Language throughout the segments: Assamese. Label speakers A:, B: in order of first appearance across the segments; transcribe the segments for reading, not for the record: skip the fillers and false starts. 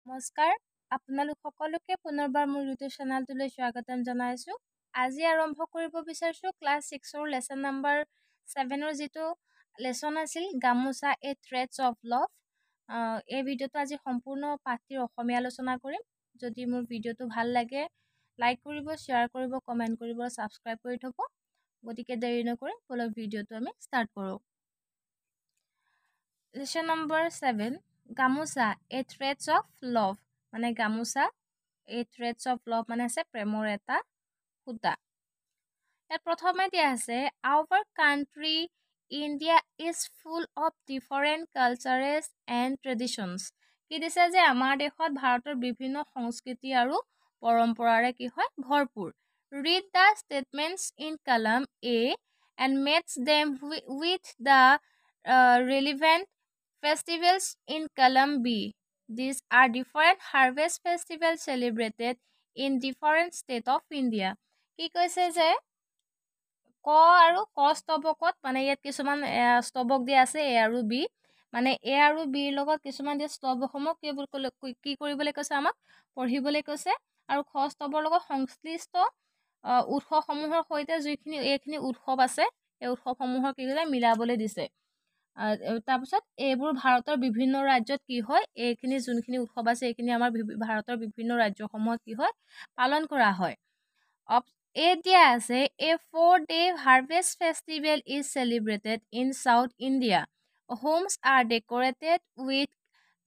A: নমস্কাৰ, আপোনালোক সকলোকে পুনৰবাৰ মোৰ ইউটিউব চেনেলটোলৈ স্বাগতম জনাইছোঁ। আজি আৰম্ভ কৰিব বিচাৰিছোঁ ক্লাছ 6ৰ লেচন নাম্বাৰ 7ৰ যিটো লেচন আছিল গামোচা এ থ্ৰেডছ অফ লভ। এই ভিডিঅ'টো আজি সম্পূৰ্ণ পাঠটিৰ অসমীয়া আলোচনা কৰিম। যদি মোৰ ভিডিঅ'টো ভাল লাগে, লাইক কৰিব, শ্বেয়াৰ কৰিব, কমেণ্ট কৰিব, ছাবস্ক্ৰাইব কৰি থ'ব। গতিকে দেৰি নকৰি ব'লক, ভিডিঅ'টো আমি ষ্টাৰ্ট কৰোঁ। Lesson number 7, gamosa a threads of love. মানে গামোচা এ থ্ৰেডছ অফ লভ মানে আছে প্ৰেমৰ এটা সূতা। ইয়াত প্ৰথমে দিয়া আছে, "Our country India is full of different cultures and traditions." কি দিছে যে আমাৰ দেশত ভাৰতৰ বিভিন্ন সংস্কৃতি আৰু পৰম্পৰাৰে কি হয়, ভৰপূৰ। "Read the statements in column A and match them with the relevant festivals in column B. These are different harvest festivals celebrated in different state of India." কি কৈছে যে ক আৰু ক স্তৱকত, মানে ইয়াত কিছুমান স্তৱক দিয়া আছে এ আৰু বি, মানে এ আৰু বিৰ লগত কিছুমান দিয়া স্তৱকসমূহ কি কি কৰিবলৈ কৈছে? আমাক পঢ়িবলৈ কৈছে। আৰু খ স্তৱৰ লগত সংশ্লিষ্ট উৎসৱসমূহৰ সৈতে যিখিনি এইখিনি উৎসৱ আছে, এই উৎসৱসমূহৰ কি কৰিছে, মিলাবলৈ দিছে। তাৰপিছত এইবোৰ ভাৰতৰ বিভিন্ন ৰাজ্যত কি হয়, এইখিনি যোনখিনি উৎসৱ আছে, এইখিনি আমাৰ ভাৰতৰ বিভিন্ন ৰাজ্যসমূহত কি হয়, পালন কৰা হয়। এ দিয়া আছে, "A 4-day harvest festival is celebrated in South India. Homes are decorated with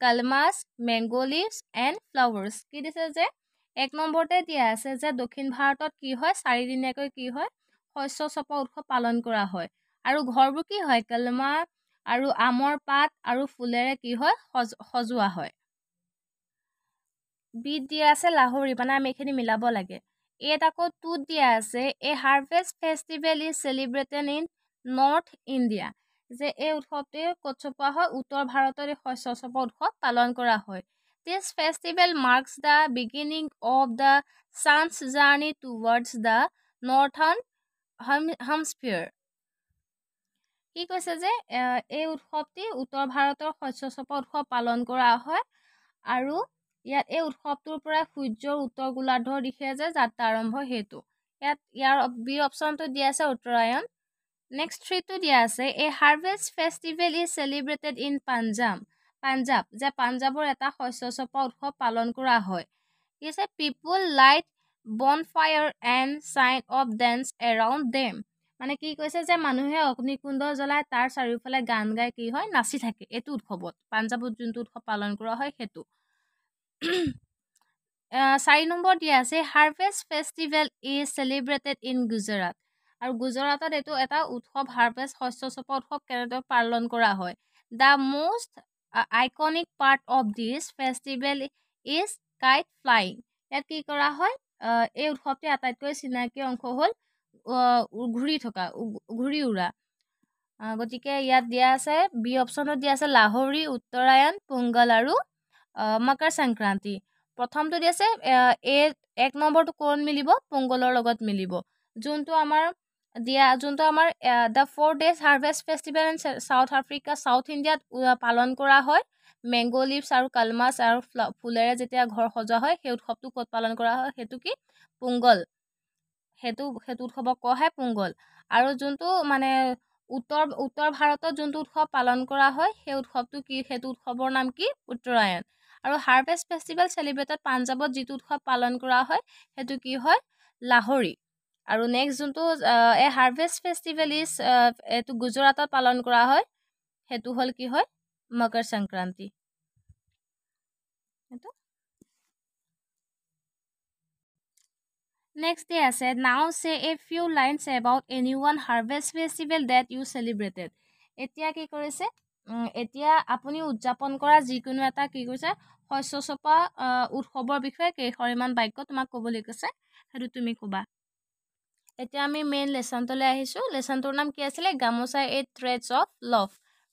A: kalmas, mango leaves and flowers." কি দিছে যে এক নম্বৰতে দিয়া আছে যে দক্ষিণ ভাৰতত কি হয়, চাৰিদিনীয়াকৈ কি হয়, শস্য চপোৱা উৎসৱ পালন কৰা হয় আৰু ঘৰবোৰ কি হয়, কলমা আৰু আমৰ পাত আৰু ফুলেৰে কি হয়, সজোৱা হয়। বিত দিয়া আছে লাহৰি, মানে আমি এইখিনি মিলাব লাগে। ইয়াত আকৌ টুত দিয়া আছে, "A harvest festival is celebrated in North India." যে এই উৎসৱটোৱে ক'ত চপোৱা হয়? উত্তৰ ভাৰতত এই শস্য চপোৱা উৎসৱ পালন কৰা হয়। "This festival marks the beginning of the sun's journey towards the northern hemisphere." কি কৈছে যে এই উৎসৱটি উত্তৰ ভাৰতৰ শস্য চপোৱা উৎসৱ পালন কৰা হয় আৰু ইয়াত এই উৎসৱটোৰ পৰা সূৰ্যৰ উত্তৰ গোলাৰ্ধৰ দিশে যে যাত্ৰা আৰম্ভ সেইটো। ইয়াত ইয়াৰ বি অপশ্যনটো দিয়া আছে উত্তৰায়ণ। নেক্সট থ্ৰীটো দিয়া আছে, "A harvest festival is celebrated in Punjab." যে পাঞ্জাৱৰ এটা শস্য চপোৱা উৎসৱ পালন কৰা হয়। কি আছে? "People light bonfire and sing and dance around them." মানে কি কৈছে যে মানুহে অগ্নিকুণ্ড জ্বলাই তাৰ চাৰিওফালে গান গাই কি হয়, নাচি থাকে এইটো উৎসৱত, পাঞ্জাৱত যোনটো উৎসৱ পালন কৰা হয় সেইটো। চাৰি নম্বৰ দিয়া আছে, "Harvest festival is celebrated in Gujarat." আৰু গুজৰাটত এইটো এটা উৎসৱ, হাৰ্ভেষ্ট শস্য চপোৱা উৎসৱ কেনেদৰে পালন কৰা হয়? "The most iconic part of this festival is kite flying." ইয়াত কি কৰা হয়? এই উৎসৱটিৰ আটাইতকৈ চিনাকি অংশ হ'ল ঘূৰি থকা, ঘূৰি উৰা। গতিকে ইয়াত দিয়া আছে, বি অপশ্যনত দিয়া আছে লাহৰি, উত্তৰায়ণ, পোংগল আৰু মকৰ সংক্ৰান্তি। প্ৰথমটো দি আছে এ, এক নম্বৰটো ক'ত মিলিব? পোংগলৰ লগত মিলিব। যোনটো আমাৰ দিয়া, যোনটো আমাৰ the 4 days harvest festival in South Africa, south ইণ্ডিয়াত পালন কৰা হয়, মেংগ' লিভছ আৰু কালমাছ আৰু ফুলেৰে যেতিয়া ঘৰ সজোৱা হয়, সেই উৎসৱটো ক'ত পালন কৰা হয়? সেইটো কি? পোংগল। সেইটো উৎসৱক কোৱা হয় পোংগল। আৰু যোনটো মানে উত্তৰ ভাৰতত যোনটো উৎসৱ পালন কৰা হয়, সেই উৎসৱটো কি? সেইটো উৎসৱৰ নাম কি? উত্তৰায়ণ। আৰু হাৰ্ভেষ্ট ফেষ্টিভেল চেলিব্ৰেটেড পাঞ্জাৱত যিটো উৎসৱ পালন কৰা হয়, সেইটো কি হয়? লাহৰি। আৰু নেক্সট যোনটো এ হাৰ্ভেষ্ট ফেষ্টিভেল is, এইটো গুজৰাটত পালন কৰা হয়, সেইটো হ'ল কি হয়? মকৰ সংক্ৰান্তি। সেইটো নেক্সট দিয়া আছে, "Now say a few lines about any one harvest festival that you celebrated." এতিয়া কি কৰিছে? এতিয়া আপুনি উদযাপন কৰা যিকোনো এটা কি কৰিছে, শস্য চপোৱা উৎসৱৰ বিষয়ে কেইশৰীমান বাক্য তোমাক ক'বলৈ কৈছে, সেইটো তুমি ক'বা। এতিয়া আমি মেইন লেচনটোলৈ আহিছোঁ। লেচনটোৰ নাম কি আছিলে? Gamosa a threads of love.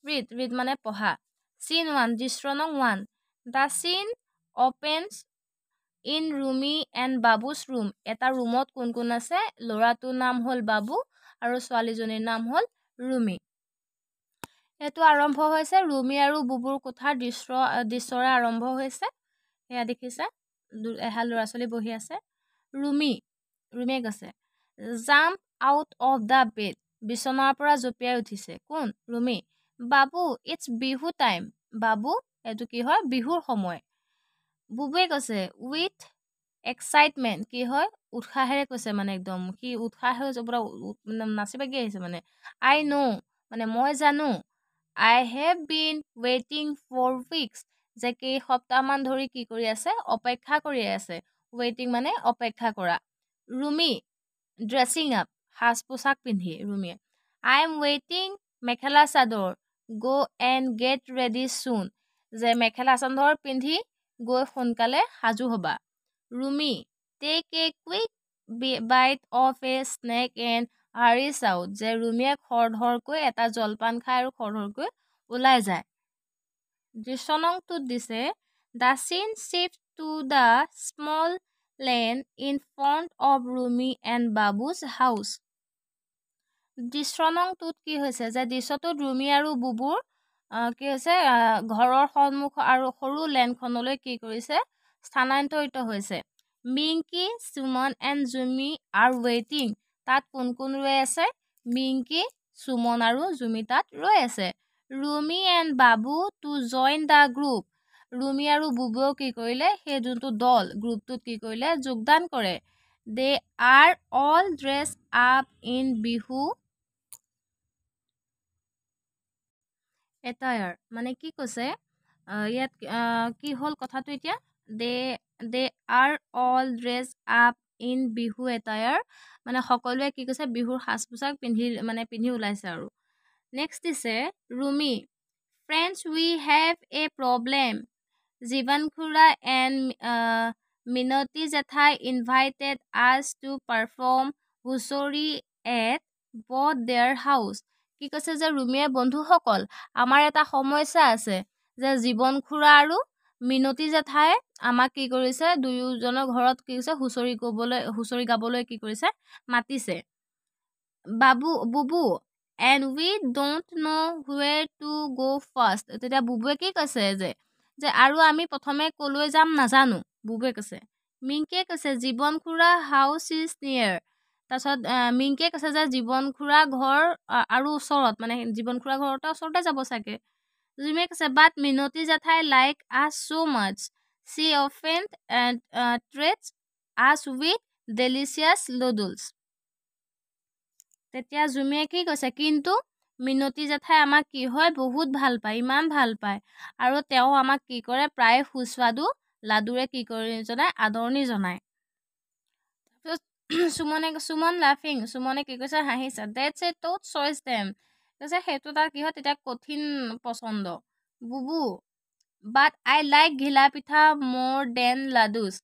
A: Read, read মানে পঢ়া। চিন ওৱান, দৃশ্য নং 1। The scene opens in Rumi and Babu's room. এটা ৰুমত কোন কোন আছে? ল'ৰাটোৰ নাম হ'ল বাবু আৰু ছোৱালীজনীৰ নাম হ'ল ৰুমি। এইটো আৰম্ভ হৈছে ৰুমি আৰু বুবুৰ কোঠাৰ দৃশ্যৰে আৰম্ভ হৈছে। সেয়া দেখিছা এহাল ল'ৰা ছোৱালী বহি আছে। ৰুমি, ৰুমিয়ে কৈছে jump out of the bed, বিচনাৰ পৰা জঁপিয়াই উঠিছে। কোন? Rumi. Babu, it's Bihu time. বাবু, এইটো কি হয়? বিহুৰ সময়। বুবুৱে কৈছে উইথ এক্সাইটমেণ্ট, কি হয়? উৎসাহেৰে কৈছে, মানে একদম সি উৎসাহ হৈ পূৰা নাচি বাগি আহিছে। মানে আই ন', মানে মই জানো, I have been waiting for weeks, যে কেইসপ্তাহমান ধৰি কি কৰি আছে? অপেক্ষা কৰি আছে। ৱেইটিং মানে অপেক্ষা কৰা। ৰুমি ড্ৰেছিং আপ, সাজ পোছাক পিন্ধি ৰুমিয়ে, I am waiting mekhela chador, go and get ready soon, যে মেখেলা চাদৰ পিন্ধি গৈ সোনকালে সাজু হ'বা। Rumi take a quick bite of a snack and hurries out, যে ৰুমিয়ে খৰধৰকৈ এটা জলপান খায় আৰু খৰধৰকৈ ওলাই যায়। দৃশ্য নং টুত দিছে the scene shift to the small lane in front of Rumi and Babu's house. দৃশ্য নং টুত কি হৈছে যে দৃশ্যটোত ৰুমি আৰু বুবুৰ কি হৈছে, ঘৰৰ সন্মুখ আৰু সৰু লেনখনলৈ কি কৰিছে, স্থানান্তৰিত হৈছে। Minki, Suman and Jumi are waiting, তাত কোন কোন ৰৈ আছে? মিংকি, সুমন আৰু জুমি তাত ৰৈ আছে। Rumi and Babu to join the group, Rumi আৰু বুবুৱেও কি কৰিলে, সেই যোনটো দল গ্ৰুপটোত কি কৰিলে, যোগদান কৰে। They are all dress up in Bihu attire, মানে কি কৈছে ইয়াত কি হ'ল কথাটো এতিয়া, they are all dress up in Bihu attire, মানে সকলোৱে কি কৈছে, বিহুৰ সাজ পোছাক পিন্ধি মানে পিন্ধি ওলাইছে। আৰু নেক্সট দিছে Rumi friends we have a problem, Jiban খুৰা and Minati Jethai invited us to perform Huchori at both their house. কি কৈছে যে ৰুমিয়ে বন্ধুসকল আমাৰ এটা সমস্যা আছে যে জীৱন খুৰা আৰু মিনতি জেঠাই আমাক কি কৰিছে, দুয়োজনৰ ঘৰত কি কৰিছে, হুঁচৰি গাবলৈ, হুঁচৰি গাবলৈ কি কৰিছে, মাতিছে। Babu Bubu and we don't know where to go first, তেতিয়া বুবুৱে কি কৈছে যে যে আৰু আমি প্ৰথমে ক'লৈ যাম নাজানো, বুবুৱে কৈছে। মিংকিয়ে কৈছে জীৱন খুৰা হাউচ is নিয়েৰ, তাৰপিছত মিংকিয়ে কৈছে যে জীৱন খুৰা ঘৰ আৰু ওচৰত, মানে জীৱন খুৰা ঘৰতে ওচৰতে যাব চাগে। জুমিয়ে কৈছে but Minati Jethai like us so much, she often treats us with delicious ladoos. তেতিয়া জুমিয়ে কি কৈছে, কিন্তু মিনতি জেঠাই আমাক কি হয়, বহুত ভাল পায়, ইমান ভাল পায়, আৰু তেওঁ আমাক কি কৰে, প্ৰায় সুস্বাদু লাডুৰে কি কৰি জনায়, আদৰণি জনায়। তাৰপিছত সুমনে, সুমন লাফিং, সুমনে কি কৈছে, হাঁহিছে। That's a tough choice then, কৈছে সেইটো তাৰ কি হয় তেতিয়া কঠিন পচন্দ। Bubu but I like ghila pitha more than ladoos,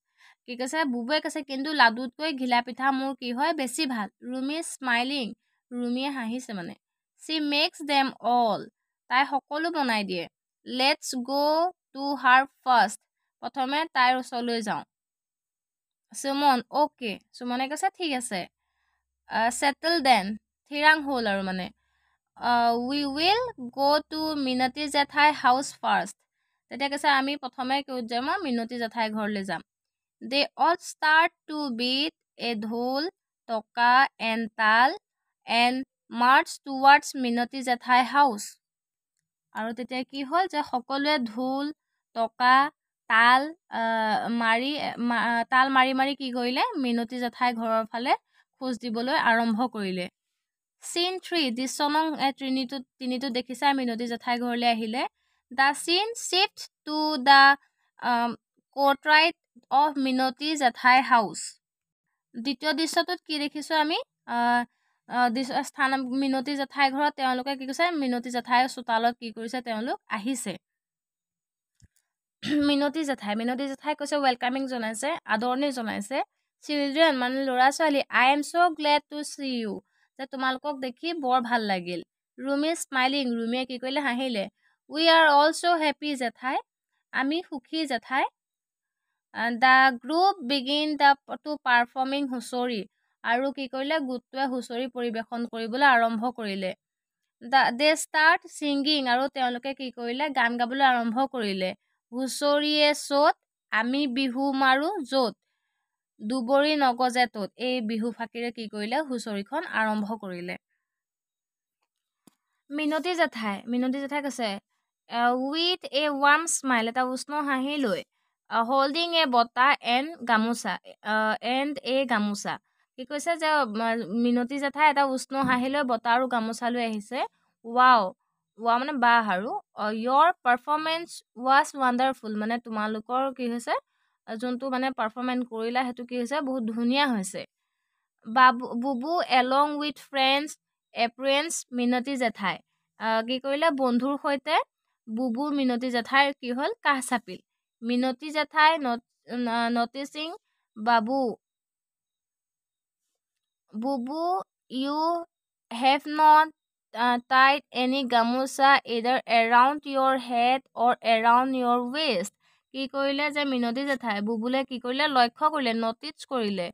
A: কি কৈছে বুবুৱে কৈছে কিন্তু লাডুতকৈ ঘিলা পিঠা মোৰ কি হয়, বেছি ভাল। ৰুমি স্মাইলিং, ৰুমিয়ে হাঁহিছে মানে। শ্বি মেক্স দেম অল, তাই সকলো বনাই দিয়ে। Let's go to her first, প্ৰথমে তাইৰ ওচৰলৈ যাওঁ। সুমন অ'কে, সুমনে কৈছে ঠিক আছে। ছেটেল then, থিৰাং হ'ল আৰু মানে। We will go to Minati Jethai house first, তেতিয়া কৈছে আমি প্ৰথমে ক'ত যাম, মিনতি জেঠাই ঘৰলৈ যাম। They all start to beat a dhol, toka and taal and march towards Minati Jethai house. আৰু তেতিয়া কি হ'ল যে সকলোৱে ঢোল, টকা, তাল মাৰি তাল মাৰি মাৰি কি কৰিলে, মিনতি জেঠাই ঘৰৰ ফালে খোজ দিবলৈ আৰম্ভ কৰিলে। চিন থ্ৰী, দৃশ্য নং তিনিটোত দেখিছা মিনতি জেঠাই ঘৰলৈ আহিলে। The scene shift to the courtyard of Minati Jethai house. দ্বিতীয় দৃশ্যটোত কি দেখিছোঁ আমি, স্থান মিনতি জেঠাই ঘৰত তেওঁলোকে কি কৰিছে, মিনতি জেঠাইৰ চোতালত কি কৰিছে, তেওঁলোক আহিছে। মিনতি জেঠাই, মিনতি জেঠাই কৈছে ৱেলকামিং জনাইছে, আদৰণি জনাইছে। চিলড্ৰেন মানে ল'ৰা ছোৱালী, I am so glad to see you, যে তোমালোকক দেখি বৰ ভাল লাগিল। ৰুমি স্মাইলিং, ৰুমিয়ে কি কৰিলে, হাঁহিলে। We are also happy জেঠাই, আমি সুখী জেঠাই। The group begin the to performing Huchori, আৰু কি কৰিলে, গোটটোৱে হুঁচৰি পৰিৱেশন কৰিবলৈ আৰম্ভ কৰিলে। দে ষ্টাৰ্ট ছিংগিং, আৰু তেওঁলোকে কি কৰিলে, গান গাবলৈ আৰম্ভ কৰিলে। হুঁচৰিয়ে চ'ত আমি বিহু মাৰোঁ য'ত, দুবৰি নগজে ত'ত। এই বিহু ফাঁকিৰে কি কৰিলে? হুঁচৰিখন আৰম্ভ কৰিলে। মিনতি জেঠাই, মিনতি জেঠাই কৈছে, উইথ এ ৱাৰ্ম স্মাইল, এটা উষ্ণ হাঁহি লৈ, হোল্ডিং এ বটা এণ্ড গামোচা, এণ্ড এ গামোচা। কি কৈছে যে মিনতি জেঠাই এটা উষ্ণ হাঁহি লৈ বটা আৰু গামোচা লৈ আহিছে। ৱাও, ৱাও মানে বাহ আৰু, your performance was wonderful, মানে তোমালোকৰ কি হৈছে, যোনটো মানে পাৰফৰ্মেঞ্চ কৰিলা সেইটো কি হৈছে, বহুত ধুনীয়া হৈছে। বাবু Bubu along with friends approaches Minati জেঠাই, কি কৰিলে? বন্ধুৰ সৈতে বুবু মিনতি জেঠাইৰ কি হ'ল? কাষ চাপিল। মিনতি জেঠাই noticing Babu, Bubu you have not tied any gamosa either around your head or around your waist. কি কৰিলে যে মিনতি জেঠাই বুবুলে কি কৰিলে? লক্ষ্য কৰিলে, নটিচ কৰিলে।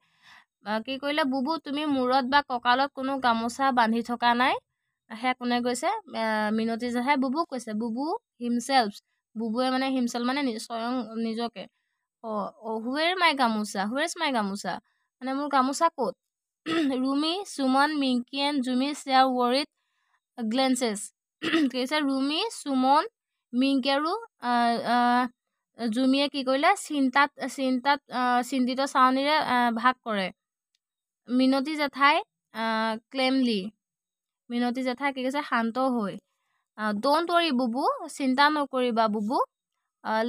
A: কি কৰিলে? বুবু তুমি মূৰত বা কঁকালত কোনো গামোচা বান্ধি থকা নাই। সেয়া কোনে কৈছে? মিনতি জেঠাই বুবুক কৈছে। বুবু হিমছেল্ফ, বুবুৱে মানে হিমছেল্ফ মানে স্বয়ং নিজকে, হুৱেৰ মাই গামোচা, হুৱেৰ মাই গামোচা মানে মোৰ গামোচা ক'ত? Rumi, Suman, Minki and Jumi share worried glances. কি কৈছে? ৰুমি, সুমন, মিংকি আৰু জুমিয়ে কি কৰিলে? চিন্তাত চিন্তাত চিন্তিত চাৱনিৰে ভাগ কৰে। মিনতি জেঠাই ক্লেমলি, মিনতি জেঠাই কি কৈছে? শান্ত হৈ, don't worry বুবু, চিন্তা নকৰিবা বুবু,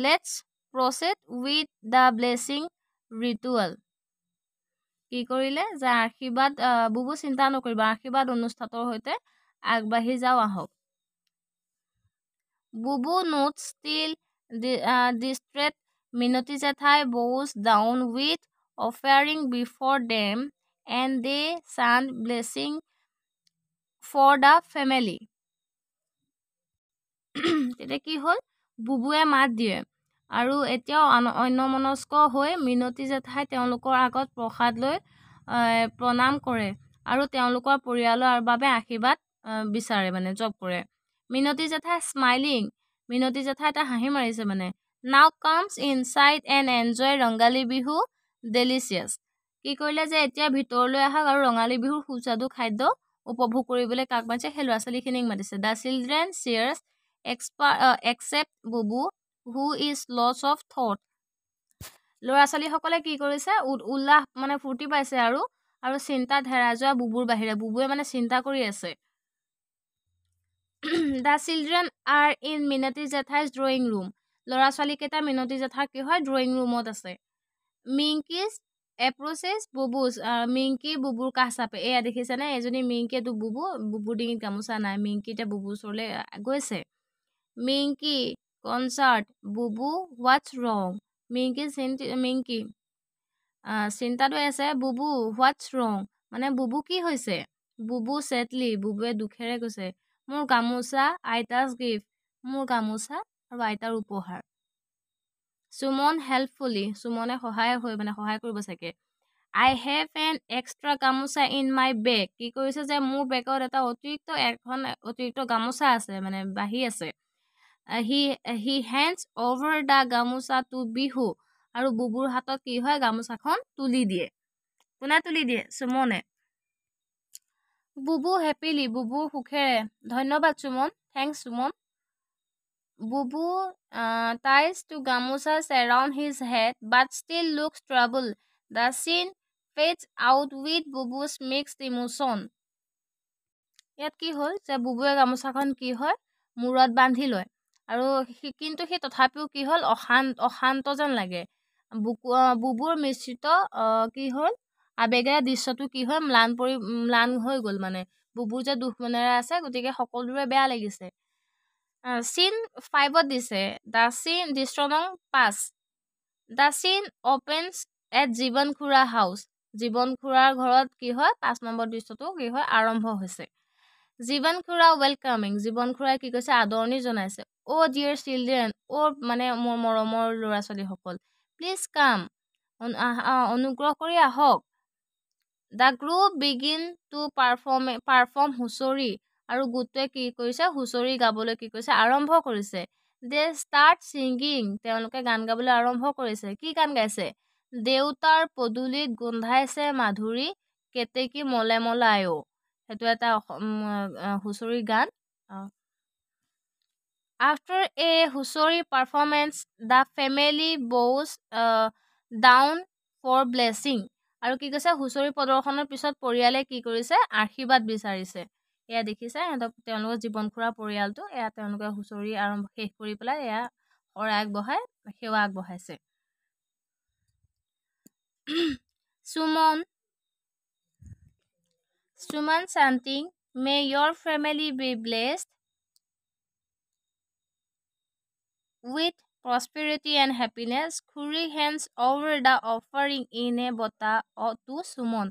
A: let's proceed with the blessing ritual. কি কৰিলে যে আশীৰ্বাদ, বুবু চিন্তা নকৰিবা, আশীৰ্বাদ অনুষ্ঠানৰ সৈতে আগবাঢ়ি যাওঁ আহক। Bubu nods still distraught, Minati Jethai bows down with offering before them and they chant blessing for the family. তেতিয়া কি হ'ল? বুবুৱে মাত দিয়ে আৰু এতিয়াও অন্যমনস্ক হৈ মিনতি জেঠাই তেওঁলোকৰ আগত প্ৰসাদ লৈ প্ৰণাম কৰে আৰু তেওঁলোকৰ পৰিয়ালৰ বাবে আশীৰ্বাদ বিচাৰে, মানে জপ কৰে। মিনতি জেঠাই স্মাইলিং, মিনতি জেঠাই এটা হাঁহি মাৰিছে মানে। Now comes inside and enjoy Rongali Bihu delicious. কি কৰিলে যে এতিয়া ভিতৰলৈ আহক আৰু ৰঙালী বিহুৰ সুস্বাদু খাদ্য উপভোগ কৰিবলৈ কাক মাতিছে? সেই ল'ৰা ছোৱালীখিনিক মাতিছে। The children cheers except Bubu who is lost of thought. ল'ৰা ছোৱালীসকলে কি কৰিছে? উল্লাস মানে ফূৰ্তি পাইছে আৰু আৰু চিন্তাত হেৰাই যোৱা বুবুৰ বাহিৰে, বুবুৱে মানে চিন্তা কৰি আছে। The children are in Minati Jethai's drawing room. ল'ৰা ছোৱালীকেইটা মিনতি জেঠাইৰ কি হয়? ড্ৰয়িং ৰুমত আছে। মিংকিজ এপ্ৰ'চেছ বুবুজ, মিংকি বুবুৰ কাষ চাপে। এয়া দেখিছেনে? এজনী মিংকি, এইটো বুবু, বুবুৰ ডিঙিত গামোচা নাই। মিংকি এতিয়া বুবুৰ ওচৰলৈ গৈছে। Minki concerned, Bubu what's wrong? Minki চিন্তি, মিংকি চিন্তাত হৈ আছে। বুবু হোৱাটছ ৰং মানে বুবু কি হৈছে? বুবু চেডলি, বুবুৱে দুখেৰে কৈছে, মোৰ গামোচা, আইতাজ গিফ্ট, মোৰ গামোচা আৰু আইতাৰ উপহাৰ। সুমন হেল্পফুলি, সুমনে সহায় হৈ মানে সহায় কৰিব চাগে। I have an extra gamosa in my bag. কি কৰিছে যে মোৰ বেগত এটা অতিৰিক্ত, এখন অতিৰিক্ত গামোচা আছে, মানে বাঢ়ি আছে। He hands over the gamosa to Bihu, আৰু বুবুৰ হাতত কি হয়? গামোচাখন তুলি দিয়ে। কোনে তুলি দিয়ে? সুমনে। বুবু হেপিলি, বুবু সুখেৰে, ধন্যবাদ Suman, thanks Suman. Bubu ties two gamosas around his head but still looks troubled. The scene fades out with Bubu's mixed emotion. ইয়াত কি হ'ল যে বুবুৱে গামোচাখন কি হয়? মূৰত বান্ধি লয় আৰু সি কিন্তু সি তথাপিও কি হ'ল? অশান্ত অশান্ত যেন লাগে। বুকু বুবুৰ মিশ্ৰিত কি হ'ল? আৱেগেৰে দৃশ্যটো কি হয়? ম্লান পৰি ম্লান হৈ গ'ল, মানে বুবুৰ যে দুখ মনেৰে আছে, গতিকে সকলোৰে বেয়া লাগিছে। চিন ফাইভত দিছে, the চিন, দৃশ্য নং 5, the scene opens at Jiban Khura house. জীৱন খুৰাৰ ঘৰত কি হয়? 5 নম্বৰ দৃশ্যটো কি হয়? আৰম্ভ হৈছে। জীৱন খুৰা ৱেলকামিং, জীৱন খুৰাই কি কৈছে? আদৰণি জনাইছে। অ' ডিয়াৰ চিলড্ৰেন, অ' মানে মোৰ মৰমৰ ল'ৰা ছোৱালীসকল, প্লিজ কাম, অনুগ্ৰহ কৰি আহক। The group begin to perform Huchori, আৰু গোটটোৱে কি কৰিছে? হুঁচৰি গাবলৈ কি কৰিছে? আৰম্ভ কৰিছে। They start singing. তেওঁলোকে গান গাবলৈ আৰম্ভ কৰিছে। কি গান গাইছে? দেউতাৰ পদূলিত গোন্ধাইছে মাধুৰী, কেতেকী মলে মলে আই অ'। সেইটো এটা হুঁচৰি গান। After a Huchori performance, the family bows down for blessing. আৰু কি কৈছে? হুঁচৰি প্ৰদৰ্শনৰ পিছত পৰিয়ালে কি কৰিছে? আশীৰ্বাদ বিচাৰিছে। এয়া দেখিছে, সিহঁতক, তেওঁলোকৰ জীৱন খুৰা পৰিয়ালটো। এয়া তেওঁলোকে হুঁচৰি আৰম্ভ শেষ কৰি পেলাই এয়া শৰাই আগবঢ়াই সেৱা আগবঢ়াইছে। Suman chanting, "May your family be blessed with prosperity and happiness." Khuri hands over the offering in a bota to Suman.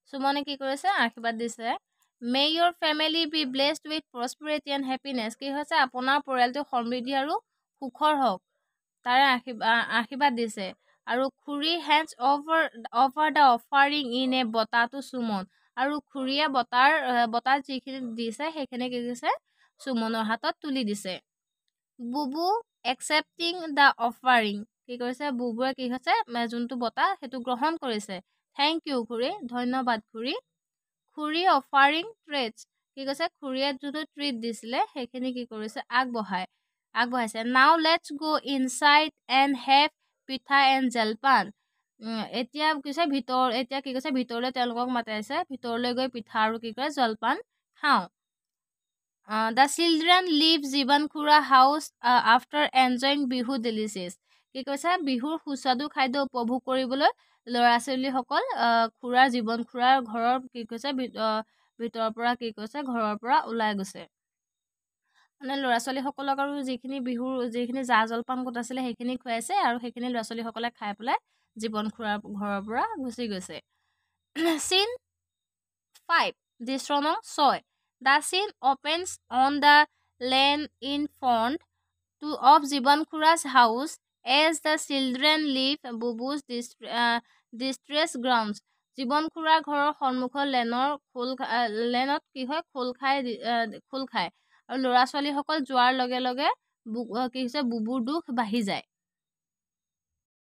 A: সুমনে কি কৰিছে? আশীৰ্বাদ দিছে। "May your family be blessed with prosperity and happiness." কি হৈছে? আপোনাৰ পৰিয়ালটো সমৃদ্ধি আৰু সুখৰ হওক, তাৰে আশীৰ্বাদ দিছে। আৰু খুৰী hands over the offering in a bota to Suman. আৰু খুৰীয়ে বটাত যিখিনি দিছে, সেইখিনি কি কৰিছে? সুমনৰ হাতত তুলি দিছে। Bubu accepting the offering. কি কৰিছে বুবুৱে? কি হৈছে? যোনটো বঁটা, সেইটো গ্ৰহণ কৰিছে। Thank you খুৰী, ধন্যবাদ খুৰী। খুৰী offering treats. কি কৈছে? খুৰীয়ে যোনটো ট্ৰিট দিছিলে, সেইখিনি কি কৰিছে? আগবঢ়াইছে। Now let's go inside and have pitha and jalpan. এতিয়া কি কৈছে? এতিয়া কি কৈছে? ভিতৰলৈ তেওঁলোকক মাতাইছে। ভিতৰলৈ গৈ পিঠা আৰু কি কৰে, জলপান খাওঁ। The children leave Jiban Khura house after enjoying Bihu delicious. কি কৈছে? বিহুৰ সুস্বাদু খাদ্য উপভোগ কৰিবলৈ ল'ৰা ছোৱালীসকল খুৰাৰ, জীৱন খুৰাৰ ঘৰৰ কি কৈছে, ভিতৰৰ পৰা, কি কৈছে, ঘৰৰ পৰা ওলাই গৈছে। মানে ল'ৰা ছোৱালীসকলক আৰু যিখিনি বিহুৰ যিখিনি জা জলপান গোটাইছিলে, সেইখিনি খুৱাইছে আৰু সেইখিনি ল'ৰা ছোৱালীসকলে খাই পেলাই জীৱন খুৰাৰ ঘৰৰ পৰা গুচি গৈছে। চিন 5, দৃশ্য নং 6। The scene opens on the lane in front of Jiban Khura's house as the children leave. Bubu's distress grows. জীৱন খুৰাৰ ঘৰৰ সন্মুখৰ লেনত কি হয়? খোল খায় আৰু ল'ৰা ছোৱালীসকল যোৱাৰ লগে লগে কি হৈছে? বুবুৰ দুখ বাঢ়ি যায়।